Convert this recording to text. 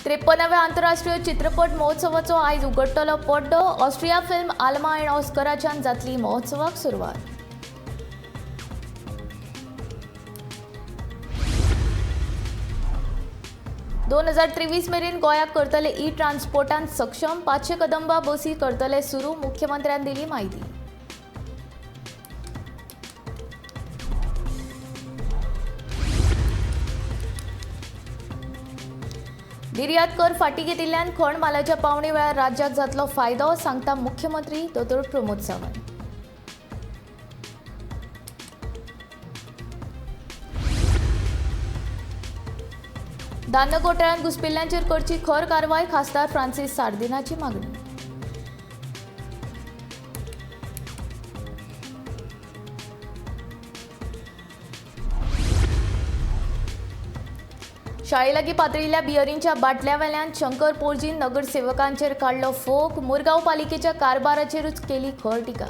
53व्या आंतरराष्ट्रीय चित्रपट महोत्सवाचो आयज उगडटलो पड्डो. ऑस्ट्रिया फिल्म आल्मा अँड ऑस्कराच्यान जातली महोत्सवाक सुरवात. 2023 मेरेन गोंयाक करतले ई ट्रान्सपोर्टान सक्षम. 500 कदंबा बसी करतले सुरू. मुख्यमंत्र्यान दिली म्हायती. निर्यात कर फाटी घेतिल्ल्यान खण मालाच्या पावणे वेळार राज्याक जातलो फायदो, सांगता मुख्यमंत्री दोतोर प्रमोद सावंत. धान्य घोटाळ्यांत घुसपिल्ल्यांचेर करची खर कारवाय, खासदार फ्रांसीस सार्दिनाची मागणी. शाळेलागीं पातळिल्ल्या बियरींच्या बाटल्या वेल्यान शंकर पोरजीन नगरसेवकांचेर काडलो फोग. मुरगांव पालिकेच्या कारभाराचेरूच केली खर टिका.